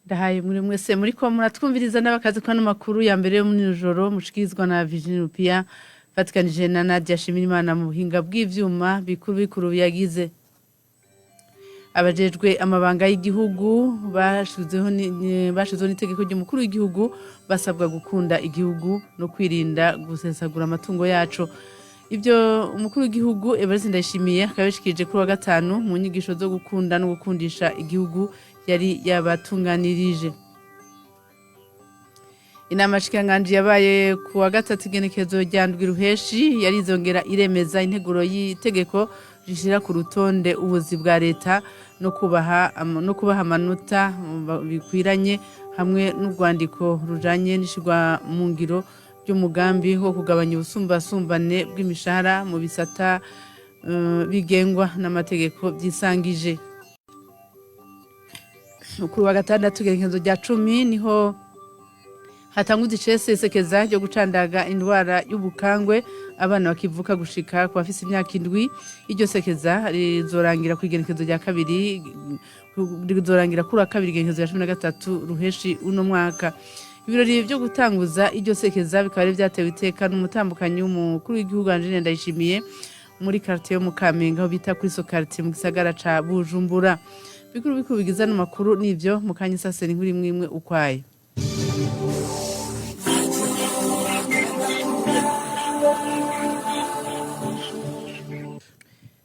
Ndahaye muri mwese muriko muratwumviriza n'abakazi kwa makuru ya mbere yo muri nijoro mushikirizwa na Virginie Rupia fatikanije na Nadia Shimirimana mu buhinga bw'ivyuma bikuru bikuru biyagize. Abajejwe amabanga y'igihugu bashizeho bashizeho n'itegeko ry'umukuru w'igihugu basabwa gukunda igihugu no kwirinda gusesagura amatungo yacu. Ibyo umukuru w'igihugu Evariste Ndayishimiye akaba yabishikirije kuri wa gatanu mu nyigisho zo gukunda no gukundisha igihugu yari yabatunganirije. Inama nshikiranganji yabaye ku wa gatatu igenekerezo rya ndwi ruheshi yarizongera iremeza integuro y'itegeko rishira ku rutonde ubuzi bwa leta no kubaha amanota bikwiranye hamwe n'urwandiko rujanye n'ishirwa mu ngiro ry'umugambi wo kugabanya ubusumbasumbane bw'imishahara mu bisata bigengwa n'amategeko byisangije. Kuri wa gatandatu igenekerezo rya 10 niho hatanguza icesesekeza ryo gucandaga indwara y'ubukangwe abana bakivuka gushika ku bafise imyaka 7. Iryo sekeza rizorangira ku igenekerezo rya kabiri, rizorangira kuri wa kabiri igenekerezo rya 13 ruheshi uno mwaka. Ibirori byo gutanguza iryo sekeza bikaba ari vyatewe iteka n'umutambukanyi w'umukuru w'igihugu Angeline Ndayishimiye muri quartier yo mu Kamenge aho bita kuri so quartier mu gisagara ca Bujumbura. Bikuru bikuru bigize ano makuru nivyo mu kanya isase n'inkuru imwe imwe ukwayo.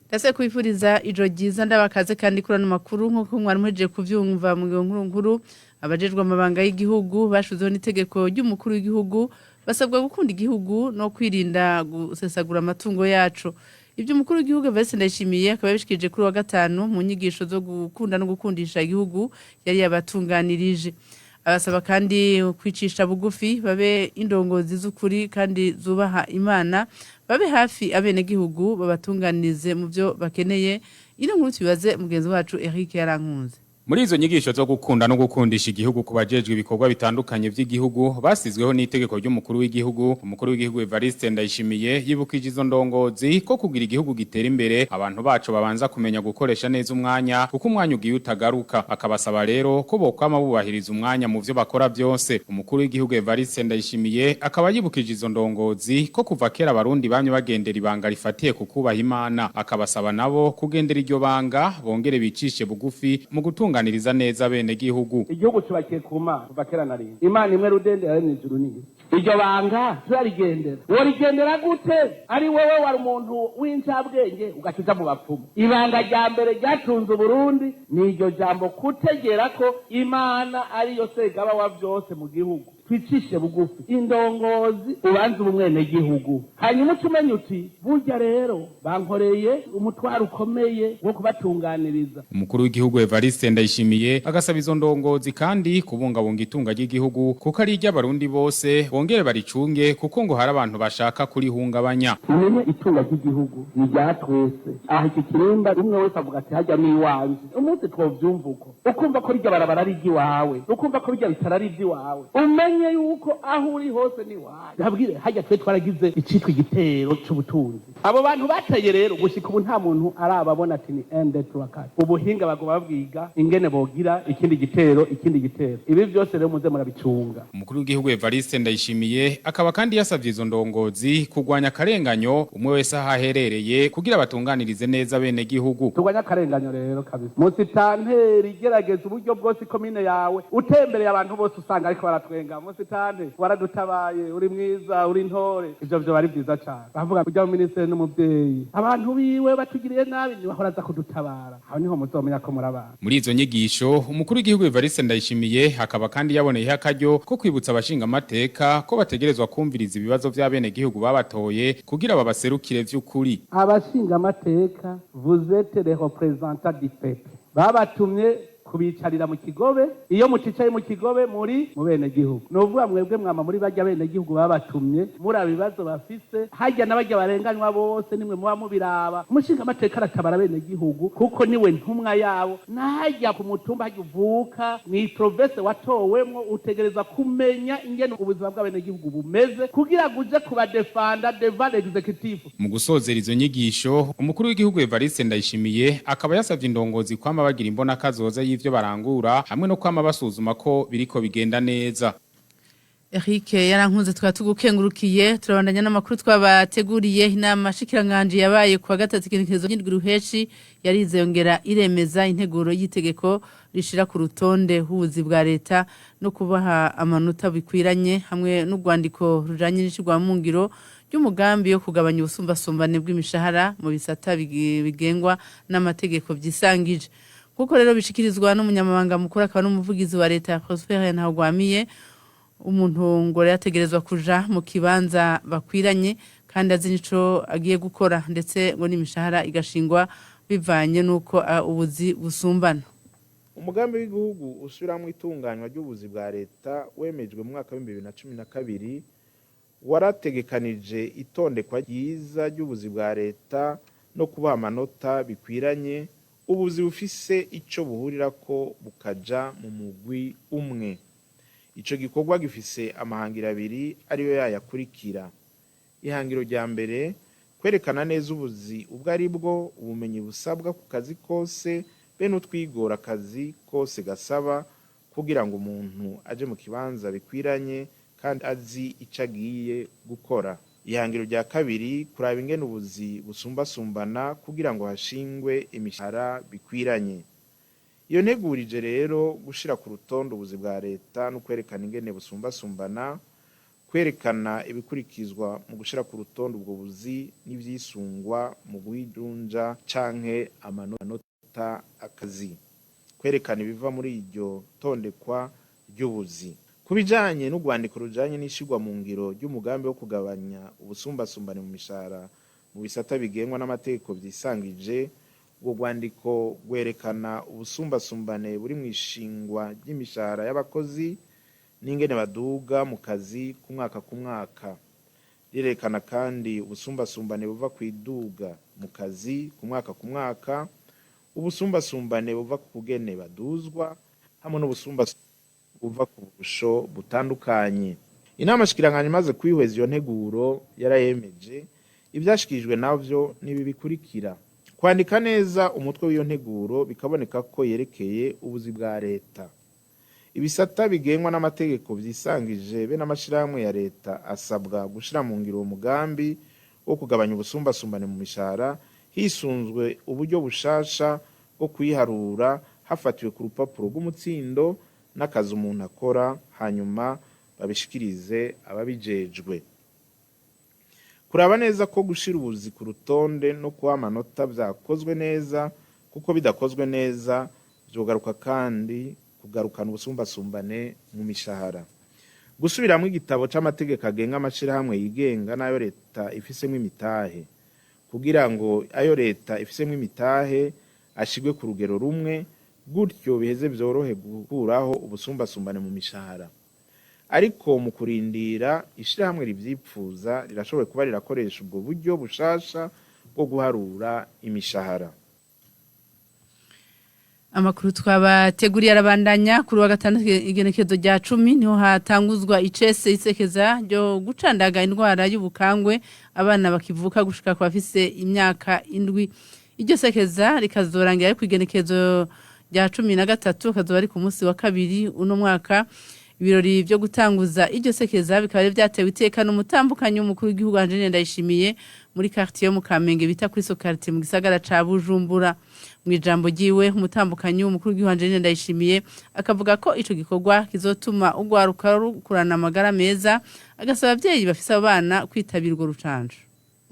Ndase kwifuriza ijoro ryiza ndabakaze kandi kuri ano makuru nk'uko mwari muhejeje kuvyumva mu nkuru nkuru. Abajejwe amabanga y'igihugu bashizeho n'itegeko ry'umukuru w'igihugu basabwa gukunda igihugu no kwirinda gusesagura amatungo yacu. Ibyo umukuru w'igihugu Evariste Ndayishimiye akaba yabishikirije kuri wa gatanu mu nyigisho zo gukunda no gukundisha igihugu yari yabatunganirije. Abasaba kandi kwicisha bugufi, babe indongozi z'ukuri kandi zubaha Imana, babe hafi abenegihugu babatunganirize mu byo bakeneye. Ino nkuru tubibaze mugenzi wacu Eric Yarankunze. Muri izo nyigisho zo gukunda no gukundisha igihugu ku bajejwe ibikorwa bitandukanye by'igihugu basizweho n'itegeko ry'umukuru w'igihugu, umukuru w'igihugu Evariste Ndayishimiye yibukije izo ndongozi ko kugira igihugu gitera imbere abantu bacu babanza kumenya gukoresha neza umwanya, kuko umwanya ugiye utagaruka. Akabasaba rero ko bokwama bubahiriza umwanya mu vyo bakora byose. Umukuru w'igihugu Evariste Ndayishimiye akaba yibukije izo ndongozi ko kuva kera abarundi bamye bagendera ibanga rifatiye ku kubaha Imana, akabasaba nabo kugendera iryo banga bongere bicishe bugufi mu gutunganiriza neza bene gihugu. Igihugu cubakiye ku Mana kuva kera na rimwe. Imana imwe rudende yaremye ijuru n'isi. Iryo banga turarigendera. Worigendera gute ari wewe wari umuntu w'incabwenge ugaca uja mu bapfumu? Ibanga rya mbere ryatunze Uburundi ni iryo jambo kutegera ko Imana ariyo segaba wa vyose mu gihugu. Twicishe bugufi indongozi, ubanze ubumwene gihugu, hanyuma uce umenya uti burya rero bankoreye umutwaro ukomeye wo kubatunganiriza. Umukuru w'igihugu Evariste Ndayishimiye agasaba izo ndongozi kandi kubungabunga itunga ry'igihugu kuko ari iry'abarundi bose, bongere baricunge kuko ngo hari abantu bashaka kurihungabanya. Umenye itunga ry'igihugu ni rya twese. Aha iki kirimba umwe wese avuga ati hajya ni iwanje. Umunsi twovyumva uko, ukumva ko rirya barabara ari iry'iwawe, ukumva ko birya bitaro ari ivy'iwawe, umenye yuko aho uri hose ni iwawe. Ndabwire hajya twe twaragize icitwa igitero c'ubutunzi. Abo bantu bateye rero gushika ubu nta muntu arababona ati ni ende turakati. Ubuhinga baguma babwiga ingene bogira ikindi gitero, ikindi gitero. Ibi vyose rero muze murabicunga. Umukuru w'igihugu Evariste Ndayishimiye akaba kandi yasavye izo ndongozi kurwanya akarenganyo umwe wese aho aherereye kugira batunganirize neza bene gihugu. Turwanya akarenganyo rero kabisa. Musitanteri igerageza uburyo bwose ikomine yawe utembereye abantu bose usanga ariko baratwenga. Musitante waradutabaye, uri mwiza, uri ntore. Ivyo vyo bari vyiza cane. Bavuga kujya mu minisiteri n'umuvyeyi. Abantu biwe batugiriye nabi ntibahora aza kudutabara. Aho niho muzomenya ko muri abantu. Muri izo nyigisho umukuru w'igihugu Evariste Ndayishimiye akaba kandi yaboneyeho akaryo ko kwibutsa abashinga amateka ko bategerezwa kumviriza ibibazo vy'abene gihugu babatoye kugira babaserukire vy'ukuri. Abashinga amateka, vous êtes les représentants du peuple. Babatumye kubicarira mu kigobe. Iyo muticaye mu kigobe muri mu bene gihugu, ni ukuvuga mwebwe mwama muri barya bene gihugu babatumye, muri ibibazo bafise harya n'abarya barenganywa bose nimwe muba mubiraba. Umushinga amateka aratabara bene gihugu kuko niwe ntumwa yabo. N'harya ku mutumba harya uvuka mw'iprovince watowemwo, utegereza kumenya ingene ubuzima bw'abene gihugu bumeze kugira ngo uje kubadefanda devant l'exécutif. Mu gusozera izo nyigisho, umukuru w'igihugu Evariste Ndayishimiye akaba yasavye indongozi kwama bagira imbona kazoza y'ivyo n'ivyo barangura hamwe no kwama basuzuma ko biriko bigenda neza. Eric yarankunze twaba tugukengurukiye. Turabandanya n'amakuru twabateguriye. Inama shikiranganje yabaye kuwa gatatu igenekerezo ry'indwi ruheshi yarize yongera iremeza integuro y'itegeko rishira ku rutonde hubuzi bwa leta no kubaha amanota bikwiranye hamwe n'urwandiko rujanye n'ishirwa mu ngiro ry'umugambi yo kugabanya ubusumbasumbane bw'imishahara mu bisata bigengwa n'amategeko byisangije. Kuko rero bishikirizwa n'umunyamabanga mukuru akaba n'umuvugizi wa leta Prosper Ntagwamiye, umuntu ngo yategerezwa kuja mu kibanza bakwiranye kandi azi nico agiye gukora, ndetse ngo n'imishahara igashingwa bivanye n'uko ubuzi busumbana. Umugambi w'igihugu usubiramwo itunganywa ry'ubuzi bwa leta wemejwe mu mwaka wa 2012 warategekanije itondekwa ryiza ry'ubuzi bwa leta no kubaha amanota bikwiranye, ubuzi bufise ico buhurirako bukaja mu mugwi umwe. Ico gikorwa gifise amahangiro abiri ariyo yayakurikira: ihangiro rya mbere, kwerekana neza ubuzi ubwo ari bwo, ubumenyi busabwa ku kazi kose be n'utwigora akazi kose gasaba kugira ngo umuntu aje mu kibanza bikwiranye kandi azi ico agiye gukora. Ihangiro rya kabiri, kuraba ingene ubuzi busumbasumbana kugira ngo hashingwe imishahara bikwiranye. Iyo ntegurije rero gushira ku rutonde ubuzi bwa leta no kwerekana ingene busumbasumbana, kwerekana ibikurikizwa mu gushira ku rutonde ubwo buzi n'ivyisungwa mu guhidunja canke amanota akazi, kwerekana ibiva muri iryo tondekwa ry'ubuzi. Ku bijanye n'urwandiko rujanye n'ishirwa mu ngiro ry'umugambi wo kugabanya ubusumbasumbane mu mishahara mu bisata bigengwa n'amategeko vyisangije, urwo rwandiko rwerekana ubusumbasumbane buri mu ishingwa ry'imishahara y'abakozi n'ingene baduga mu kazi ku mwaka ku mwaka. Rirerekana kandi ubusumbasumbane buva ku iduga mu kazi ku mwaka ku mwaka, ubusumbasumbane buva ku kugene baduzwa, hamwe n'ubusumbasumbane buva ku busho butandukanye. Inama shikiranganje imaze kwihweza iyo nteguro yarayemeje. Ivyashikirijwe navyo nibi bikurikira: kwandika neza umutwe w'iyo nteguro bikaboneka ko yerekeye ubuzi bwa leta. Ibisata bigengwa n'amategeko vyisangije be n'amashirahamwe ya leta asabwa gushira mu ngiro uwo mugambi wo kugabanya ubusumbasumbane mu mishahara hisunzwe uburyo bushasha bwo kuyiharura hafatiwe ku rupapuro rw'umutsindo n'akazi umuntu akora, hanyuma babishikirize ababijejwe. Kuraba neza ko gushira ubuzi ku rutonde no kuha amanota vyakozwe neza, kuko bidakozwe neza vyogaruka kandi kugarukana ubusumbasumbane mu mishahara. Gusubiramwo igitabo c'amategeko agenga amashirahamwe yigenga n'ayo leta ifisemwo imitahe, kugira ngo ayo leta ifisemwo imitahe ashigwe ku rugero rumwe, gutyo biheze vyorohe gukuraho ubusumbasumbane mu mishahara. Ariko mu kurindira, ishirahamwe rivyipfuza rirashoboye kuba rirakoresha ubwo buryo bushasha bwo guharura imishahara. Amakuru twabateguriye arabandanya. Kuri wa gatandatu igenekezo rya 10 niho hatanguzwa icese isekeza ryo gucandaga indwara y'ubukangwe abana bakivuka gushika ku bafise imyaka 7. Iryo sekeza rikazorangira ari ku igenekezo rya 13, kazoba ari ku munsi wa kabiri uno mwaka. Ibirori byo gutanguza iryo sekeza bikaba byatewe iteka n'umutambukanyi w'umukuru w'igihugu Angeline Ndayishimiye muri quartier yo mu Kamenge bita kuri so quartier mu gisagara ca Bujumbura. Mu ijambo ryiwe, umutambukanyi w'umukuru w'igihugu Angeline Ndayishimiye akavuga ko ico gikorwa kizotuma ugwaruka rukurana amagara meza, agasaba abavyeyi bafise abana kwitabira urwo rucanco.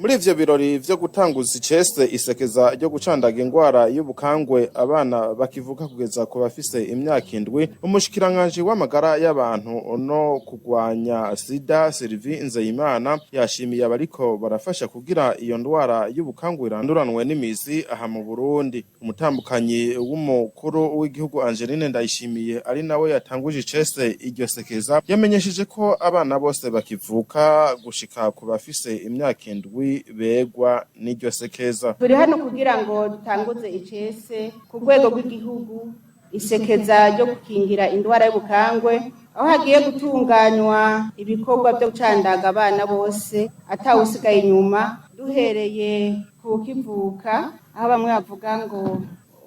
Muri ivyo birori vyo gutanguza icese isekeza ryo gucandaga ingwara y'ubukangwe abana bakivuka kugeza ku bafise imyaka 7, umushikiranganji w'amagara y'abantu no kugwanya sida Sylvie Nzeyimana yashimiye abariko barafasha kugira iyo ndwara y'ubukangwe iranduranwe n'imizi aha mu Burundi. Umutambukanyi w'umukuru w'igihugu Angeline Ndayishimiye, ari nawe yatanguje icese iryo sekeza, yamenyesheje ko abana bose bakivuka gushika ku bafise imyaka 7 begwa n'iryo sekeza. Turi hano kugira ngo dutanguze icese ku rwego rw'igihugu isekeza ryo gukingira indwara y'ubukangwe, aho hagiye gutunganywa ibikorwa byo gucandaga abana bose atawusigaye inyuma, duhereye ku kivuka, aho bamwe bavuga ngo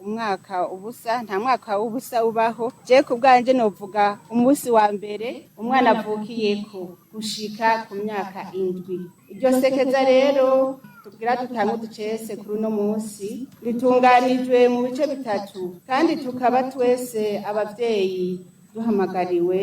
Umwaka ubusa, nta mwaka w'ubusa ubaho. Je ku bwanje novuga umunsi wa mbere umwana avukiyeko gushika ku myaka 7. Iryo sekeza rero tugira dutange uducese kuri uno munsi ritunganijwe mu bice bitatu, kandi tukaba twese abavyeyi duhamagariwe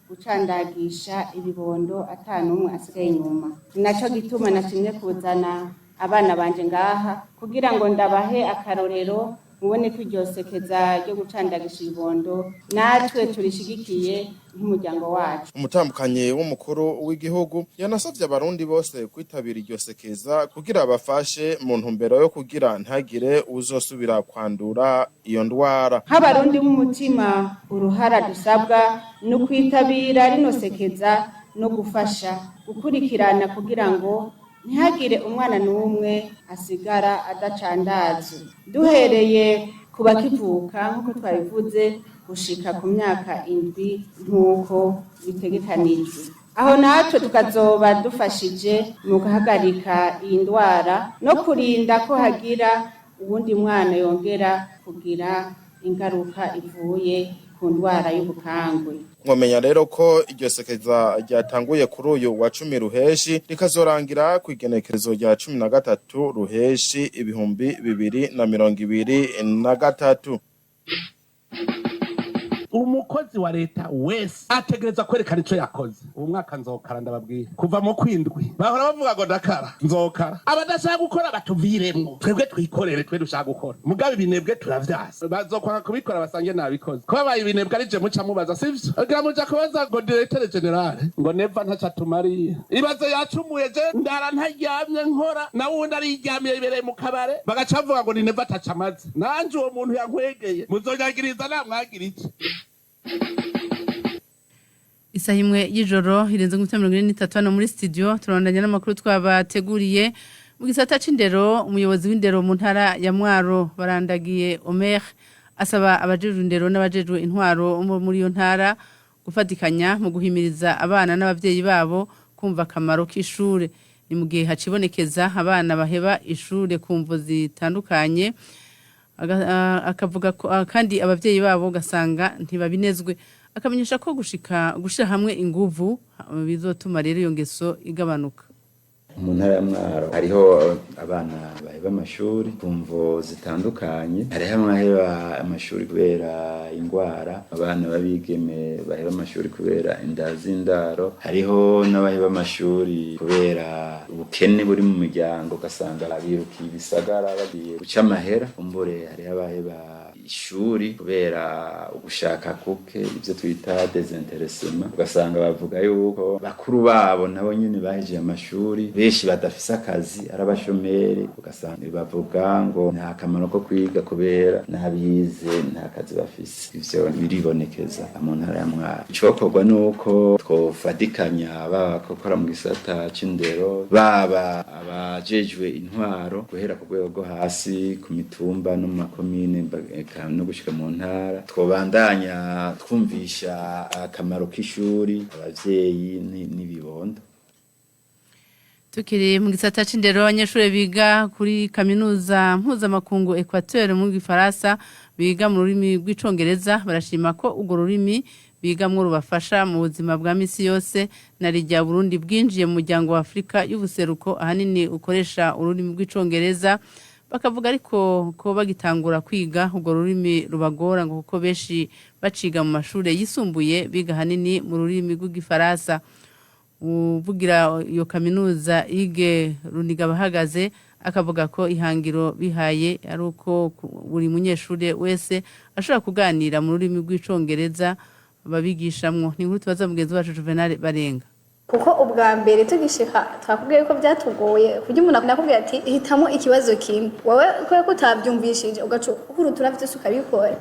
gucandagisha ibibondo atanumwe asigaye inyuma. Ni naco gituma nashimye kuzana abana banje ngaha kugira ngo ndabahe akarorero, mubone ko iryo sekeza ryo gucandagisha ibibondo natwe turishigikiye nk'umuryango wacu. Umutambukanyi w'umukuru w'igihugu yanasavye abarundi bose kwitabira iryo sekeza kugira bafashe mu ntumbero yo kugira ntagire uzosubira kwandura iyo ndwara. Nk'abarundi b'umutima, uruhara dusabwa ni ukwitabira rino sekeza no gufasha gukurikirana kugira ngo ntihagire umwana n'umwe asigara adacandazwe, duhereye ku bakivuka nk'uko twabivuze gushika ku myaka 7 nk'uko bitegekanijwe. Aho natwe tukazoba dufashije mu guhagarika iyi ndwara no kurinda ko hagira uwundi mwana yongera kugira ingaruka ivuye ku ndwara y'ubukangwe. Mwomenya rero ko iryo sekeza ryatanguye kuri uyu wa 10 Ruheshi, rikazorangira ku igenekerezo rya 13 Ruheshi 2023. Umukozi wa leta wese ategereza kwerekana ico yakoze. Ubu mwaka nzokara, ndababwira. Kuva mu kwindwi bahora bavuga ngo ndakara, nzokara. Abadashaka gukora batuviremwo, twebwe twikorere. Twe dushaka gukora, mugabo ibinebwe turavyasa. Bazokwanga kubikora basange nabikoze. Ko babaye ibinebwe ari je muca mubaza, sivyo? Kugira muja kubaza ngo directeur général ngo Neva ntaco atumariye. Ibaze yacumuye, je ndara ntaryamye nkora, nawe uwundi ariryamiye yibereye mu kabare, bagaca bavuga ngo ni Neva ataco amaze. Nanje uwo muntu yankwegeye muzonyagiriza namwagira iki? Isaha 1 y'ijoro irenze ku 43 hano muri studio. Turabandanya n'amakuru twabateguriye. Mu gisata c'indero, umuyobozi w'indero mu ntara ya Mwaro, Barandagiye Omer, asaba abajejwe indero n'abajejwe intwaro muri iyo ntara gufatikanya mu guhimiriza abana n'abavyeyi babo kumva akamaro k'ishure. Ni mu gihe hacibonekeza abana baheba ishure ku mvo zitandukanye. Akavuga ko kandi abavyeyi babo ugasanga ntibabinezwe. Akamenyesha ko gushika gushira hamwe inguvu bizotuma rero iyo ngeso igabanuka. Mu ntara ya Mwaro hariho abana baheba amashuri ku mvo zitandukanye. Hariho abaheba amashuri kubera ingwara, abana b'abigeme baheba amashuri kubera inda z'indaro, hariho n'abaheba amashuri kubera ubukene buri mu miryango, ugasanga birukiye ibisagara bagiye guca amahera. Kumbure hariho abaheba ishuri kubera ugushaka kuke, ivyo twita désintéressement, ugasanga bavuga yuko bakuru babo nabo nyene bahejeje amashuri benshi badafise akazi, ari abashomeri, ugasanga bavuga ngo nta kamaro ko kwiga kubera n'abize nta kazi bafise. Ivyo biribonekeza mu ntara ya Mwaro. Icokorwa nuko twofadikanya, baba bakora mu gisata c'indero, baba abajejwe intwaro, guhera ku rwego rwo hasi ku mitumba no mu makomine eka no gushika mu ntara. Twobandanya twumvisha akamaro k'ishuri abavyeyi n'ibibondo. Tukiri mu gisata c'indero, abanyeshure biga kuri kaminuza mpuzamakungu Equateur mu Gifaransa, biga mu rurimi rw'Icongereza, barashima ko urwo rurimi bigamwo rubafasha mu buzima bwa misi yose, na rirya Burundi bwinjiye mu muryango wa Afrika y'ubuseruko ahanini ukoresha ururimi rw'Icongereza. Bakavuga ariko ko bagitangura kwiga urwo rurimi rubagora, ngo kuko benshi baciga mu mashure yisumbuye biga ahanini mu rurimi rw'Igifaransa. Uvugira iyo kaminuza, Ige Runiga bahagaze, akavuga ko ihangiro bihaye ari uko buri munyeshure wese ashobora kuganira mu rurimi rw'Icongereza babigishamwo. Ni inkuru tubaza mugenzi wacu Juvenal Barenga. Kuko ubwa mbere tugishika twakubwiye ko byatugoye, kuburyo umuntu akubwira ati: "Hitamo ikibazo kimwe", wowe kubera ko utabyumvishije ugaca uhurutura vyose ukabikora.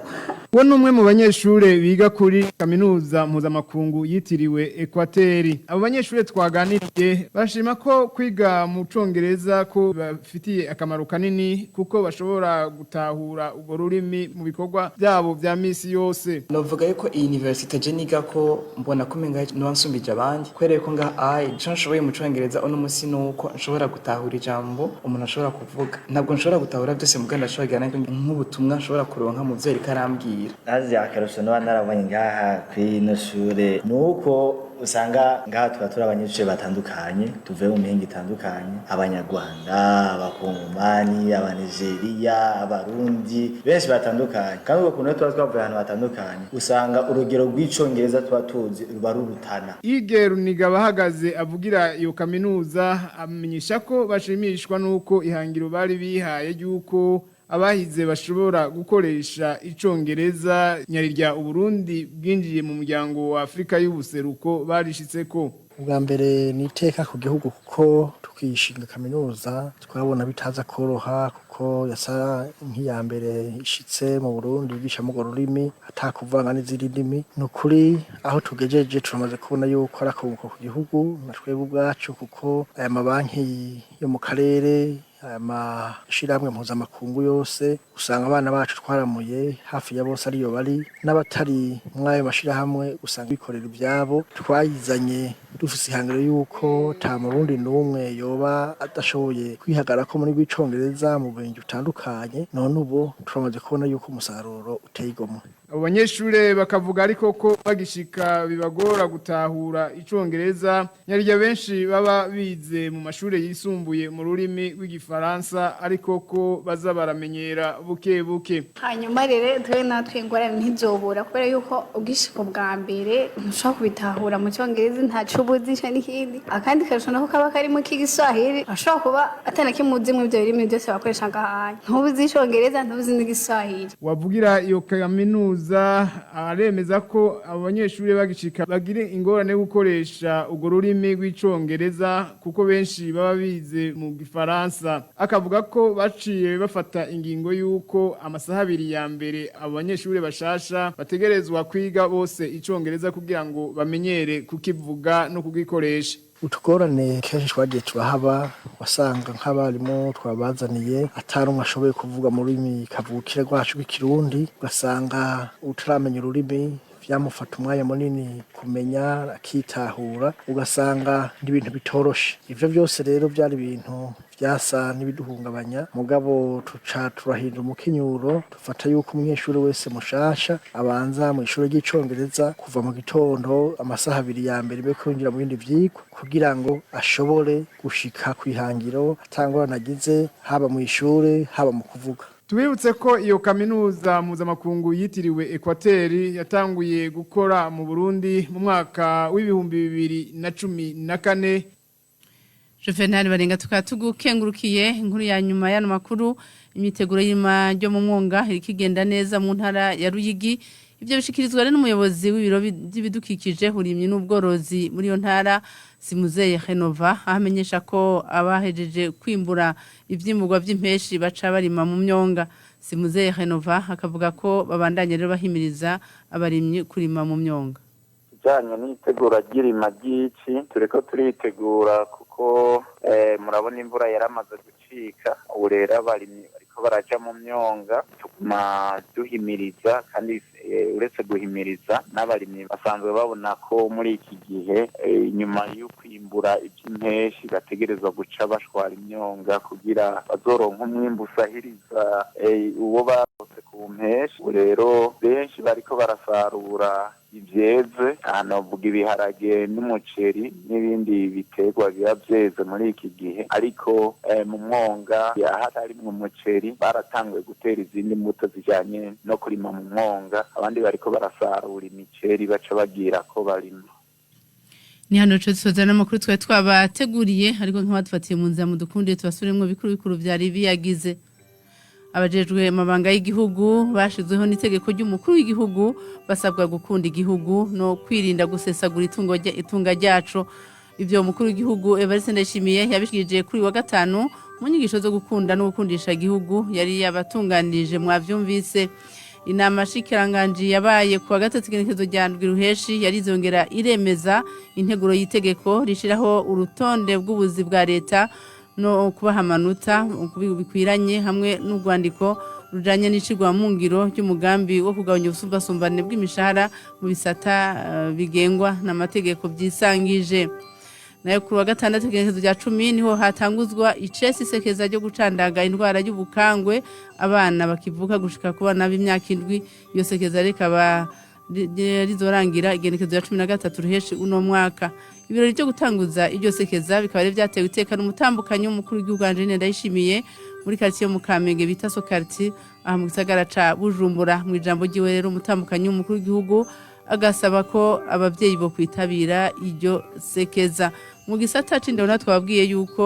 Uwo ni umwe mu banyeshure biga kuri kaminuza mpuzamakungu yitiriwe Ekwateri. Abo banyeshure twaganiriye bashima ko kwiga mu Congereza ko bafitiye akamaro kanini, kuko bashobora gutahura urwo rurimi mu bikorwa byabo vya misi yose. Novuga yuko iyi université je nigako mbona ko umenga noba nsumbije abandi, kubera yuko ko ngaha ayi ico nshoboye mu congereza uno musi nuko nshobora gutahura ijambo umuntu ashobora kuvuga. Ntabwo nshobora gutahura byose, mugabo ndashobora kugira nk'ubutumwa nshobora kuronka mu vyo yariko arambwira. Nazi akarusho noba narabonye ngaha kuri ino shure ni uko usanga ngaha tuba turi abanyeshure batandukanye, tuvuye mu mihingo itandukanye: Abanyarwanda, Abakongomani, Abanigeriya, Abarundi, benshi batandukanye. Kandi ubwo kuntu tuba twavuye ahantu hatandukanye, usanga urugero rw'icongereza tuba tuzi ruba rurutana. Ige Runiga bahagaze avugira iyo kaminuza amenyesha ko bashimishwa nuko ihangiro bari bihaye yuko abahize bashobora gukoresha icongereza nyarirya Uburundi bwinjiye mu muryango wa Afrika y'ubuseruko barishitseko. Ubwa mbere ni iteka ku gihugu, kuko tukishinga kaminuza twabona bitaza koroha, kuko yasa nk'iya mbere ishitse mu Burundi yigisha mu rurimi atakuvanga n'izindi ndimi. Ni ukuri aho tugejeje turamaze kubona yuko ari akunguko ku gihugu na twebwe ubwacu, kuko aya mabanki yo mu karere, aya mashirahamwe mpuzamakungu yose, usanga abana bacu twaramuye hafi ya bose ariyo bari, n'abatari mw'ayo mashirahamwe usanga bikorera ivyabo. Twayizanye dufise ihangiro yuko ta murundi n'umwe yoba adashoboye kwihagarako muri rw'icongereza mu bintu bitandukanye. None ubu turamaze kubona yuko umusaruro uteye igomwe. Abo banyeshure bakavuga ariko ko bagishika bibagora gutahura icongereza, nyarirya benshi baba bize mu mashure yisumbuye mu rurimi rw'igifaransa, ariko ko baza baramenyera buke buke. Hanyuma rero twe natwe ingorane ntizobura, kubera yuko ubwishiko bwa mbere ntushobora kubitahura mu cyongereza, ntaco ubuzi n'ikindi. Akandi karusho nako kaba karimo k'igiswahili, ashobora kuba atana kimwe ibyo birimi byose bakoresha ngahanya, ntubuzi icongereza, ntubuzi n'igiswahili. Wavugira iyo kaminuza aremeza ko abo banyeshure bagishika bagire ingorane yo gukoresha urwo rurimi rw'icongereza, kuko benshi baba bize mu gifaransa. Akavuga ko baciye bafata ingingo y'uko amasaha 2 ya mbere abo banyeshure bashasha bategerezwa kwiga bose icongereza kugira ngo bamenyere kukivuga no kugikoresha. Utugorane kenshi twagiye turahaba, wasanga nk'abarimu twabazaniye atari umwe ashoboye kuvuga mu rurimi kavukire rwacu rw'ikirundi, ugasanga utaramenya ururimi vyamufata umwanya munini kumenya akitahura, ugasanga ni ibintu bitoroshe. Ivyo byose rero byari ibintu vyasa n'ibiduhungabanya, mugabo tuca turahindura umukinyuro, dufata yuko umunyeshuri wese mushasha abanza mu ishuri ry'icongereza kuva mu gitondo amasaha 2 ya mbere yo kwinjira mu bindi vyigwa, kugira ngo ashobore gushika kwihangiro atangorane agize, haba mu ishure haba mu kuvuga. Tubibutse ko iyo kaminuza mpuzamakungu yitiriwe Ekwateri yatanguye gukora mu Burundi mu mwaka w'2014. Juvenal Barenga, tukaba tugukengurukiye. Inkuru ya nyuma y'ano makuru: imyiteguro y'irima ryo mu mwonga iriko igenda neza mu ntara ya Ruyigi. Ibyo bishikirizwa rero n'umuyobozi w'ibiro by'ibidukikije, uburimyi n'ubworozi muri iyo ntara, Simuzeye Renova, aho amenyesha ko abahejeje kwimbura ivyimburwa vy'impeshi baca barima mu myonga. Simuzeye Renova akavuga ko babandanya rero bahimiriza abarimyi kurima mu myonga. Kijanye n'itegura ry'irima ry'ici, turiko turitegura kuko murabona imvura yaramaze gucika. Ubu rero abarimyi bariko baraja mu myonga. Tuguma duhimiriza kandi uretse guhimiriza, n'abarimyi basanzwe babona ko muri iki gihe inyuma yo kwimbura ivy'impeshi bategerezwa guca bashwara imyonga kugira bazoronke umwimbu usahiriza uwo barose ku mpeshi. Ubu rero benshi bariko barasarura ivyeze, aha novuga ibiharage n'umuceri n'ibindi biterwa biba vyeze muri iki gihe. Ariko mu mwonga ahatarimwo umuceri baratanguye gutera izindi mbuto zijanye no kurima mu mwonga. Abandi bariko barasarura imiceri baca bagira ko barima. Ni hano dusoza n'amakuru twari twabateguriye, ariko nk'abadufatiye mu nzira mudukundiye tubasubiremwo bikuru bikuru vyari biyagize. Abajejwe amabanga y'igihugu bashizweho n'itegeko ry'umukuru w'igihugu basabwa gukunda igihugu no kwirinda gusesagura itungo itunga ryacu. Ibyo umukuru w'igihugu Evariste Ndayishimiye yabishikirije kuri wa gatanu mu nyigisho zo gukunda no gukundisha igihugu yari yabatunganirije, mwavyumvise. Inama shikiranganji yabaye kuwa gatatu igenekerezo rya ndwi ruheshi yarizongera iremeza integuro y'itegeko rishiraho urutonde bw'ubuzi bwa leta no kubaha amanota bikwiranye, hamwe n'urwandiko rujanye n'icigwa mu ngiro ry'umugambi wo kugabanya ubusumbasumbane bw'imishahara mu bisata bigengwa n'amategeko byisangije. Nayo kuri wa gatandatu igenekerezo rya 10 niho hatanguzwa icesi isekeza ryo gucandaga indwara y'ubukangwe abana bakivuka gushika ku bana b'imyaka 7. Iyo sekeza rikaba rizorangira igenekerezo rya 13 ruheshi uno mwaka. Ibirori byo gutanguza iryo sekeza bikaba ari byatewe iteka n'umutambukanyi w'umukuru w'igihugu Angeline Ndayishimiye muri quartier yo mu Kamenge bita so quartier aha mu gisagara ca Bujumbura. Mu ijambo ryiwe rero, umutambukanyi w'umukuru w'igihugu agasaba ko abavyeyi bo kwitabira iryo sekeza. Mu gisata c'indero natwe twababwiye yuko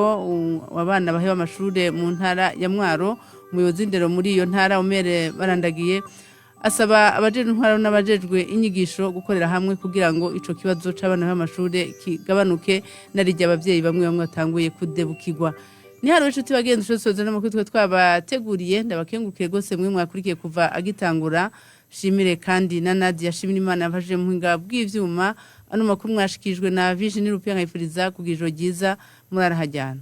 abana baheba amashure mu ntara ya Mwaro. Umuyobozi w'indero muri iyo ntara, Omere Barandagiye, asaba abajejwe intwaro n'abajejwe inyigisho gukorera hamwe kugira ngo ico kibazo c'abana b'amashure kigabanuke, narijya abavyeyi bamwe bamwe batanguye kudebukirwa. Ni haro inshuti bagenzi ushosoze n'amakuru twe twabateguriye. Ndabakengurukire rwose mwe mwakurikiye kuva agitangura. Shimire kandi na Nadia Shimira Imana yafashije mu buhinga bw'ivyuma. Ano makuru mwashikijwe na Virginie Rupia, nkayifuriza kugira ijoro ryiza, murarahajyana.